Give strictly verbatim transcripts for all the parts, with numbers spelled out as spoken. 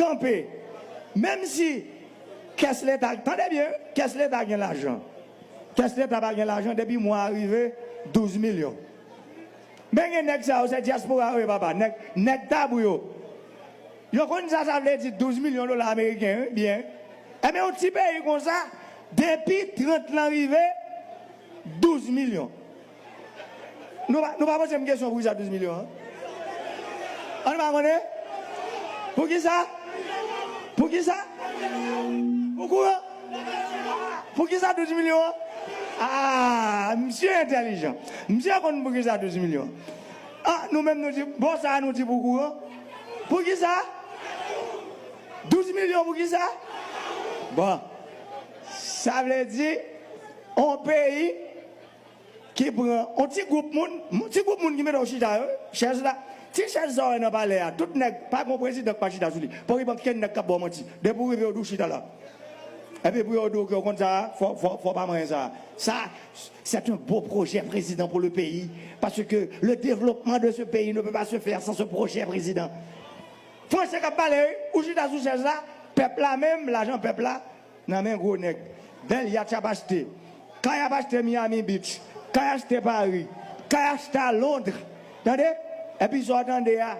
kanpe. Menm si kès Leta, tande byen, kès Leta gen lajan. Kès Leta pa gen lajan depi mwa a rive douz milyon. Men gen nèg sa yo, se dyaspora yo ye, papa. Nèg, nèg Tabou yo. Yo konn sa sa vle di douz milyon dola ameriken, wi, byen. Enben, yon ti peyi konsa, depi trant lan rive, douz milyon. Nou pa, nou pa poze m kesyon poukisa douz milyon an? An nou pa konnen? Poukisa? Poukisa? Pou kouran? Poukisa douz milyon an? Ah, misye entèlijan. Misye konn poukisa douz milyon. Ah, nou menm nou di, bon, sa a nou di pou kouran. Poukisa? Douz milyon poukisa? Bon, sa vle di, on peyi ki pran on ti gwoup moun, ti gwoup moun ki mete w chita yo, chèz la, ti chèz sa w wè nan palè a, tout nèg, pa gon prezidan k pa chita sou li. Poko gen okenn nèg k ap ba w manti. Depi w rive, yo di w chita la. Epi pou yo di w ke w konn sa, fò, fò, fò pa manyen sa. Ça, c'est un beau projet, président, pour le pays. Parce que le développement de ce pays ne peut pas se faire sans ce projet, président. Franse k ap pale, wi. Ou chita sou chèz la, pèp la menm, lajan pèp la, nan men gwo nèg. Bèl yat y ap achte. Kay y ap achte Miami Beach. Kay achte Paris. Kay achte a Londres. Tande? Epi sa w tande a,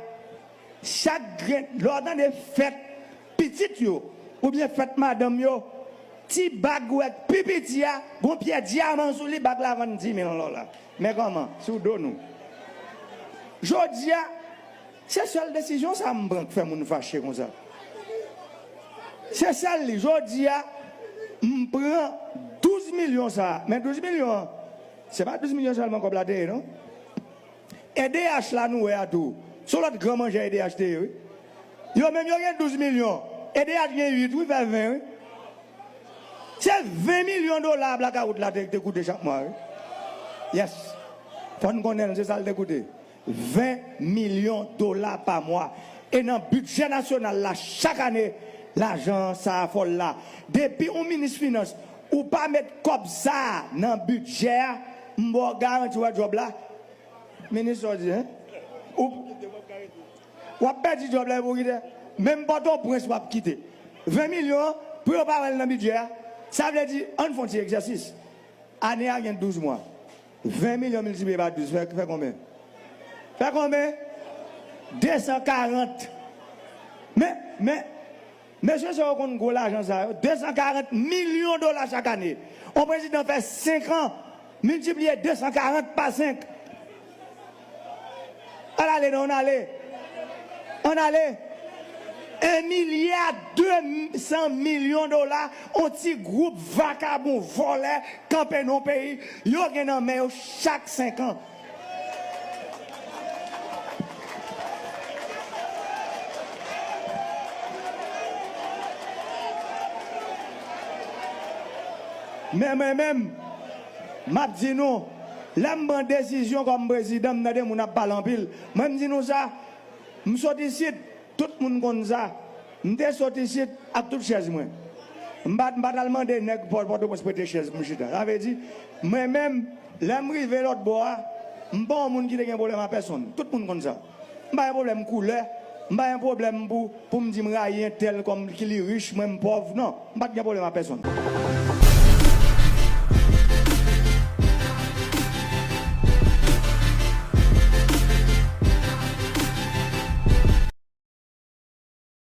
chak grenn, lè w tande fèt pitit yo, oubyen fèt madanm yo, ti bag ou wè k pi piti a, gon pyè dyaman sou li, bag la vann dis mil dola. Men kòman? Sou do nou. Jodi a, se sèl desizyon sa m pran k fè moun fache konsa. Se sèl li. Jodi a, m pran douz milyon sa. Men douz milyon an, se pa douz milyon sèlman kòb la te ye, non. E D H la nou wè a tou. Se yon lòt gran manjè E D H te ye, wi. Yo menm yo gen douz milyon. E D H gen uit, wi, fè ven, wi. Se ven milyon dola blakawout la te, te koute chak mwa, wi. Yes. Fò n konnen l, se sa l te koute. Ven milyon dola pa mwa. E nan bidjè nasyonal la, chak ane, lajan sa a fòl la. Depi yon minis finans, ou pa met kòb sa a nan bidjè a, m ba w garanti w wè djòb la. Minis sa w di, en? Ou, w ap pèdi djòb la epi w kite. Menm Pòtoprens w ap kite. Ven milyon an, pou yo pa wè l nan bidjè a, sa vle di, ann fè yon ti egzèsis. Ane a gen douz mwa. Ven milyon miltipliye pa douz, fè, fè konbyen? Fè konbyen? De san karant. Men, men, mesye sa yo konn gwo lajan sa yo. De san karant milyon dola chak ane. On prezidan fè senk an, miltipliye de san karant pa senk. Ann ale, non, ann ale. Ann ale. En milya de san milyon dola, on ti gwoup vakabon, vòlè, kanpe nan yon peyi, yo gen nan men yo chak senk an. Men mwen menm, m ap di nou, lè m pran desizyon kòm prezidan, m tande moun ap pale anpil. Mwen, m di nou sa, m sot isit, tout moun konn sa. M te sot isit ak tout chèz mwen. M pa, m pa t al mande nèg Pò-, Pòtoprens prete chèz pou m chita. Sa vle di, mwen menm, lè m rive lòt bò a, m pa yon moun ki te gen pwoblèm a pèsonn. Tout moun konn sa. M pa gen pwoblèm koulè, m pa gen pwoblèm pou, pou m di m rayi entèl kòm ki li rich, mwen m pòv. Non, m pa t gen pwoblèm a pèsonn.